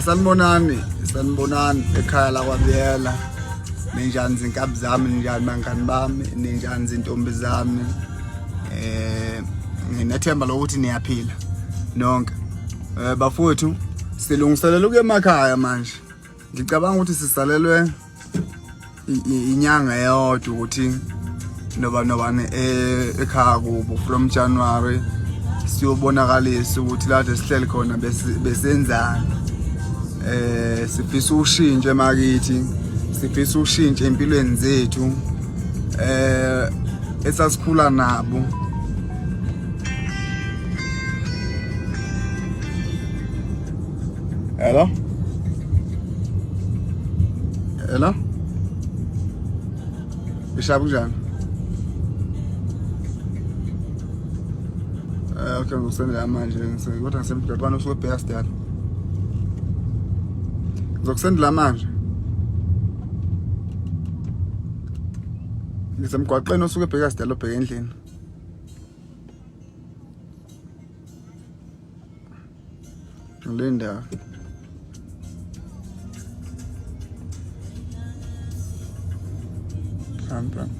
Sanibonani, sanibonani ekhaya lakwaBiyela. Ninjani zinkabi zami, ninjani bangani bami, ninjani zintombi zami. Nginethemba lokuthi niyaphila nonke. Bafowethu silungiselela ukuya emakhaya manje. Ngicabanga ukuthi sisalelwe inyanga eyodwa ukuthi noba nobani e, ekhaya kubo from January siyobonakalisa ukuthi lade sihleli khona besenzani. Sifisa ushintsho emakithi, sifisa ushintsho empilweni zethu esasikhula nabo. Hello? Hello? Ishaya kunjani? Okay, ngizokusendela manje kodwa ngisemgwaqweni osuke ebheka sidala. Ngizokusendela manje. Ngisemgwaqweni osuke ebheka sidala obheka endlini. Linda. Bram.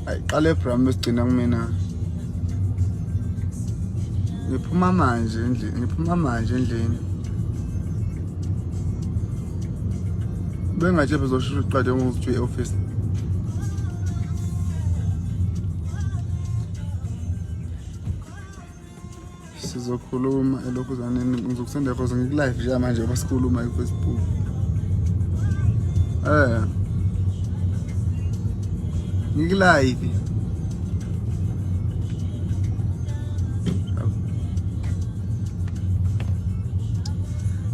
Ayiqale Bram besigcina kumina. Ngiphuma manje endlini, ngiphuma manje endlini. Bengatshe bezosheshe uqale ngokuthi e-office. Sizokhuluma elokhuzaneni, ngizokusendela cause ngiku-live nje manje ngoba sikhuluma e-Facebook. Ngiku-live.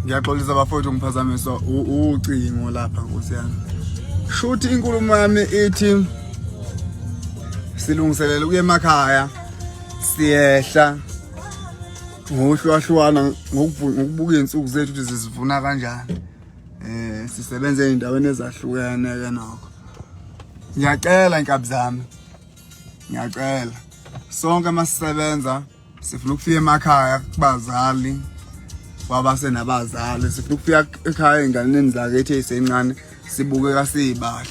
Ngiyaxolisa bafowethu ngiphazamiswa ucingo lapha nkosi yami. Shuthi inkulumo yami ithi silungiselela ukuya emakhaya, siyehla ngokuhlukahlukana ngokubuka iy'nsuku zethu ukuthi zisivuna kanjani. Sisebenza ey'ndaweni ezahlukene ke nokho. Ngiyacela inkabi zami, ngiyacela sonke masisebenza sifuna ukufika emakhaya kubazali kwabasenabazali, sifuna ukufika ekhaya ey'nganeni zakithi ey'sencane sibukeka sibahle.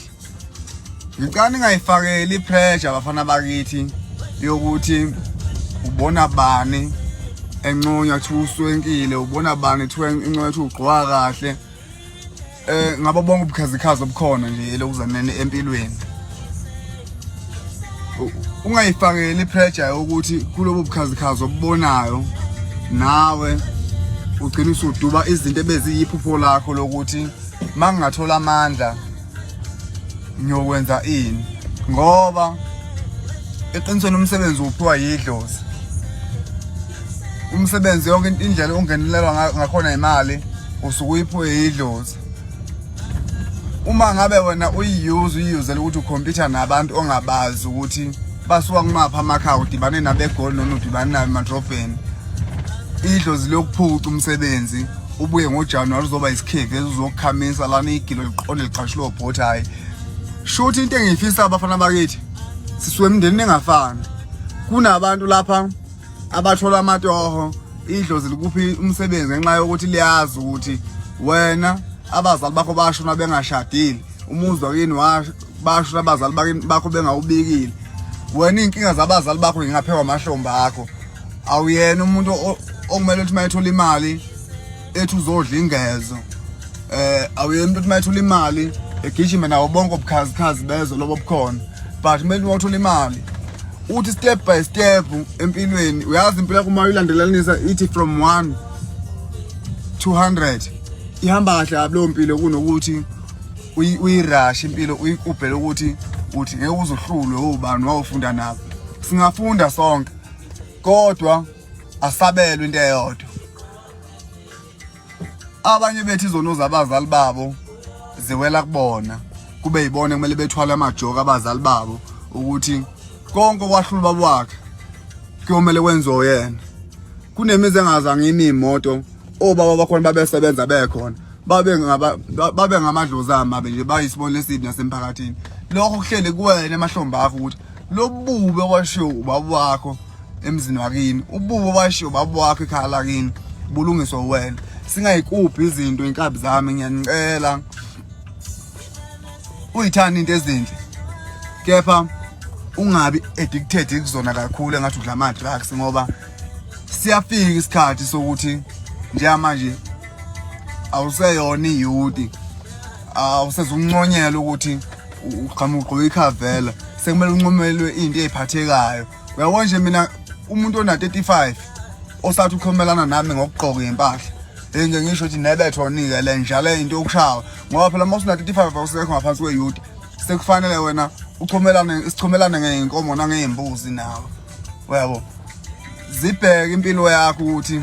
Ngicela ningayifakeli i-pressure abafana bakithi yokuthi ubona bani enconywa kuthiwa uswenkile, ubona bani kuthiwa enconywa kuthiwa ugqoka kahle. Ngabo bonke ubukhazikhazi obukhona nje elokuzaneni empilweni. Ungayifakeli i-pressure yokuthi kulobo bukhazikhazi obubonayo nawe ugcina usuduba izinto ebeziyiphupho lakho lokuthi mangingathola amandla ngiyokwenza ini, ngoba eqinisweni umsebenzi uphiwa yidlozi. Umsebenzi yonke indlela ongenelelwa ngakhona imali usuke uyiphiwe yidlozi. Uma ngabe wena uyiyuza uyiyuzela ukuthi ukhompyutha nabantu ongabazi ukuthi basuka kumaphi amakhaya, udibane nabeGoli noma udibane nabo emadrobheni, idlozi liyokuphuca umsebenzi ubuye ngoJanuwari uzoba isikhevi ezizokukhamisa lana igilo liqonde liqashulwe obhothi. Hhayi, shuthi into engiyifisa abafana bakithi, sisuke emndenini engafani. Kunabantu lapha abathola amatoho, idlozi likuphi umsebenzi ngenxa yokuthi liyazi ukuthi wena abazali bakho bashona bengashadile, umuzi wakini bashona abazali bakho bengawubikile, wena iy'nkinga zabazali bakho ngingaphekwa amahlombe akho. Awuyena umuntu okumele ukuthi uma ethola imali ethi uzodla ingezo. Awuyena umuntu othi uma ethola imali egijime nawo bonke obukhazikhazi bezwe lobo obukhona, but kumele uma uthola imali uthi step by step empilweni. Uyazi impilo yakho uma uyilandelanisa ithi from 1 to 100 ihamba kahle kabi leyo mpilo, kunokuthi uyirush impilo uyikubhele ukuthi uthi ngeke uzohlulwe ubani wawufunda nabo. Singafunda sonke kodwa asabelwe into eyodwa. Abanye bethu izono zabazali babo ziwela kubona, kube yibona kumele bethwale amajoka abazali babo ukuthi konke okwahlula ubaba wakhe kuyomele kwenziwe yena. Kunemizi engazange imi imoto, obaba bakhona babesebenza bekhona, babe ngamadlozi amabi nje, bayisibonelo esibi nasemphakathini. Lokho kuhlele kuwena emahlombe akho ukuthi lobubi okwashiwo ubaba wakho emzini wakini, ububi obashiwo ubaba wakho ekhaya lakini bulungiswa wena. Singayikuphi izinto inkabi zami, ngiyanicela. Uyithanda into ezinhle kepha ungabi addicted kuzona kakhulu engathi udla ama drugs, ngoba siyafika isikhathi sokuthi njengamanje awuseyona iyouth, awusezukunconyela ukuthi uqhamuka ugqoke ikhavela, sekumele uncomelwe into eyiphathekayo. Uyabona nje mina umuntu ona 35 osathi uchomelana nami ngokugqoka impahla, engeke ngisho ukuthi nebethonike le njalo into yokushawa, ngoba phela uma usuna 35 awusekho ngaphansi kweyouth, sekufanele wena uchomelane isichomelane ngeyinkomo nangeyimbuzi nawe. Uyabo, zibheke impilo yakho ukuthi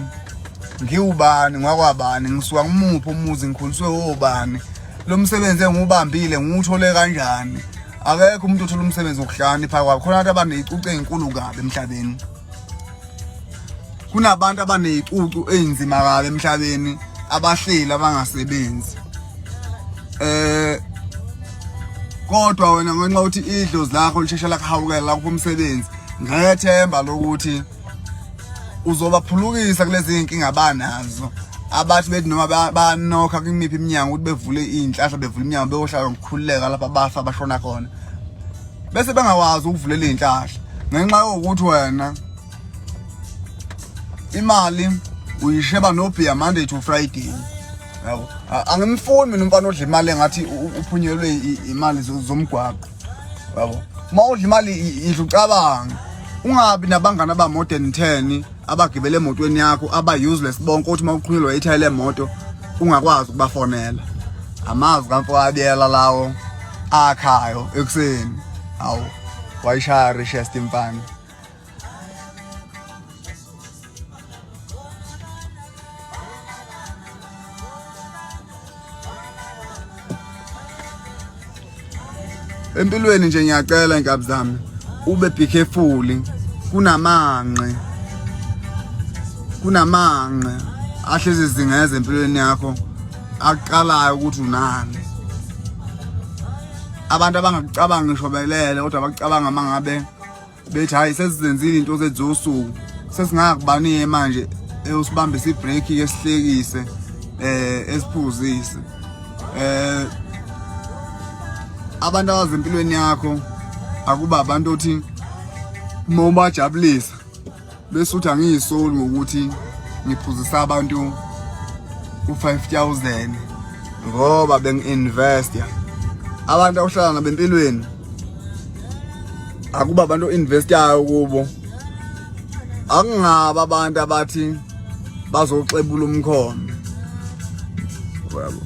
ngiwubani, ngwakwabani, ngisuka kumuphi umuzi, ngikhuliswe obani, lo msebenzi engiwubambile ngiwuthole kanjani. Akekho umuntu othola umsebenzi ngokuhlakanipha kwakhe. Khona abantu abaney'cucu ey'nkulu kabi emhlabeni, kunabantu abaney'cucu ey'nzima kabi emhlabeni, abahleli abangasebenzi. Kodwa wena ngenxa yokuthi idlozi lakho lisheshe lakuhawukela lakupha umsebenzi, ngethemba lokuthi uzobaphulukisa kulezi iy'nkinga abanazo, abathi bethi noma banokha kumiphi iminyango ukuthi bevule iy'nhlahla, bevule iminyango beyohlala ngokukhululeka lapha bafa bashona khona, bese bengakwazi ukuvulela iy'nhlahla ngenxa yokuthi wena imali uyisheba nobhiya Monday to Friday. Yabo, angimfuni mina umfana odla imali engathi uphunyelwe imali zomgwaqo. Yabo, uma udla imali idla ucabanga, ungabi nabangani aba more than 10 abagibele emotweni yakho aba useless bonke, uthi uma uqhunyelwa ithayi lemoto ungakwazi ukubafonela. Amazwi kamfowabiyela lawo akhayo ekuseni. Hawu, wayishaya richest imfana. Empilweni nje ngiyacela inkabi zami, ube be careful, kunamanqe, kunamanqe ahlezi zingeza empilweni yakho akuqalayo ukuthi unani. Abantu abangakucabangi ngisho belele, kodwa bakucabanga mangabe bethi hayi sesizenzile into zethu zosuku, sesingakubaniye manje eyosibambisa ibreak ke sihlekise esiphuzise. Abantu abazi empilweni yakho akuba abantu othi uma ubajabulisa bese uthi angiyisoli ngokuthi ngiphuzisa abantu u-5000 ngoba bengi-invest. Abantu awuhlala nabo empilweni akuba abantu o-investayo kubo, akungaba abantu abathi bazoxebula umkhondo. Yabo,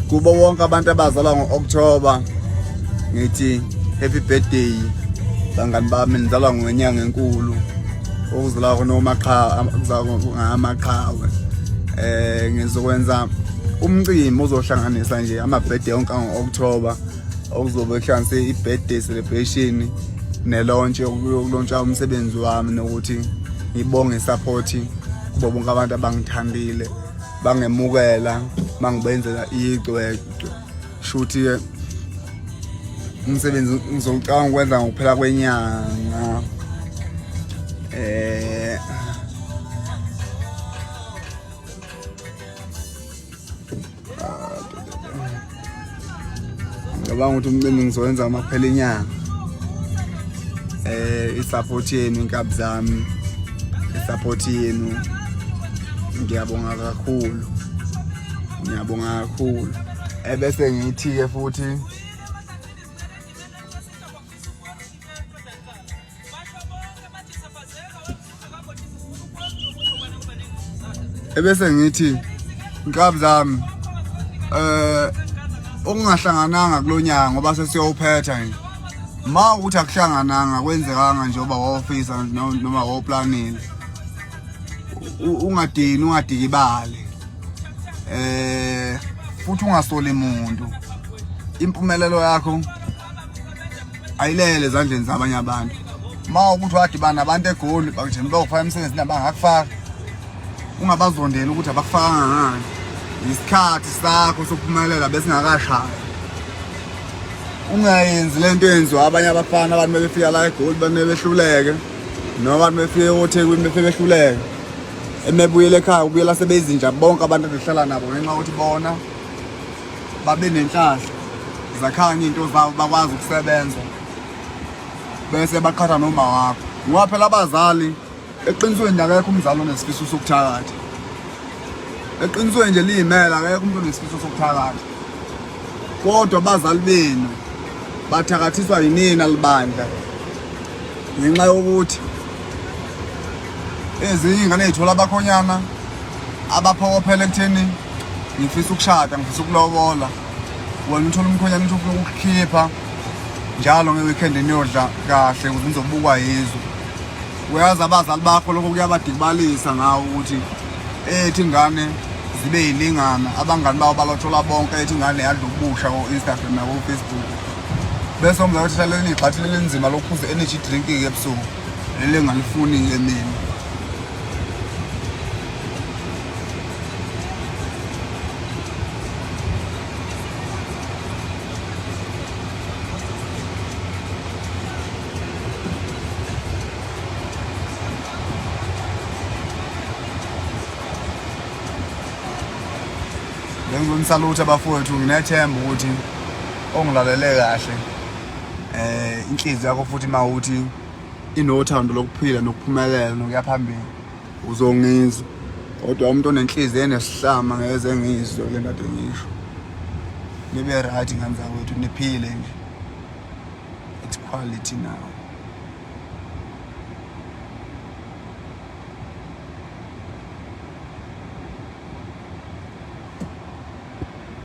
kubo wonke abantu abazalwa ngo-October ngithi happy birthday bangani bami, nizalwa ngenyanga enkulu okuzalwa khona ngamaqhawe. Ngizokwenza umcimbi ozohlanganisa nje ama-birthday onke ango-October, okuzobe kuhlanganise i-birthday celebration ne-launch yokulontsha umsebenzi wami, nokuthi ngibonge i-support kubo bonke abantu abangithandile bangemukela mangibenzela icwecwe. Shuthi umsebenzi ngizowucabanga ukwenza ngokuphela kwenyanga. Ngicabanga ukuthi umcimbi ngizowenza uma kuphela inyanga. I-support yenu inkabi zami, i-support yenu ngiyabonga kakhulu, ngiyabonga kakhulu. Ebese ngithi-ke futhi ebese ngithi inkabi zami okungahlangananga kulonyaka ngoba sesiyowuphetha nje. Ma ukuthi akuhlangananga kwenzekanga njengoba wawufisa noma wawuplanile, ungadini, ungadikibali, futhi ungasoli muntu. Impumelelo yakho ayilele ezandleni zabanye abantu. Ma ukuthi wadibana nabantu eGoli bakuthemba bakufaka emsebenzini, abangakufaka, ungabazondeli ukuthi abakufakanga ngani. Isikhathi sakho sokuphumelela besingakashayi. Ungayenzi lento eyenziwa abanye abafana, abantu bebefika la eGoli bame behluleke, noma abantu befike oThekwini befike behluleke, emebuyela ekhaya ubuyela sebeyizinja bonke abantu abehlala nabo, ngenxa yokuthi bona babe nenhlahla zakhanya into zabo, bakwazi ukusebenza, bese baqhatha noma wakho. Ngoba phela abazali eqinisweni akekho umzali onesifiso sokuthakatha. Eqinisweni nje liyimela, akekho umuntu onesifiso sokuthakatha, kodwa abazali benu bathakathiswa yinina libandla, ngenxa yokuthi ezinye iy'ngane ey'thola abakhonyana abaphokophela ekutheni ngifisa ukushada, ngifisa ukulobola. Wena uthola umkhonyana uthi ufuna ukukukhipha njalo nge-weekend niyodla kahle ukuze nizobukwa yizwe. Uyazi abazali bakho lokho kuyabadikibalisa ngawo ukuthi ethi ingane zibe yilingana, abangani babo balothola bonke, ethi ingane yadla ubusha ko-Instagram nako-Facebook, bese umzali uthi hlaleleni igxathi leli nzima lokuphuza energy drink-ke ebusuku, leli engalifuni-ke mina. Bengizonisalutha bafowethu, nginethemba ukuthi ongilalele kahle inhliziyo yakho futhi mawuthi inothando lokuphila nokuphumelela nokuya phambili uzongizwa, kodwa umuntu onenhliziyo enesihlama ngeze ngizwe le nto ade ngisho. Nibe right ngane zakwethu, niphile nje. It's quality now.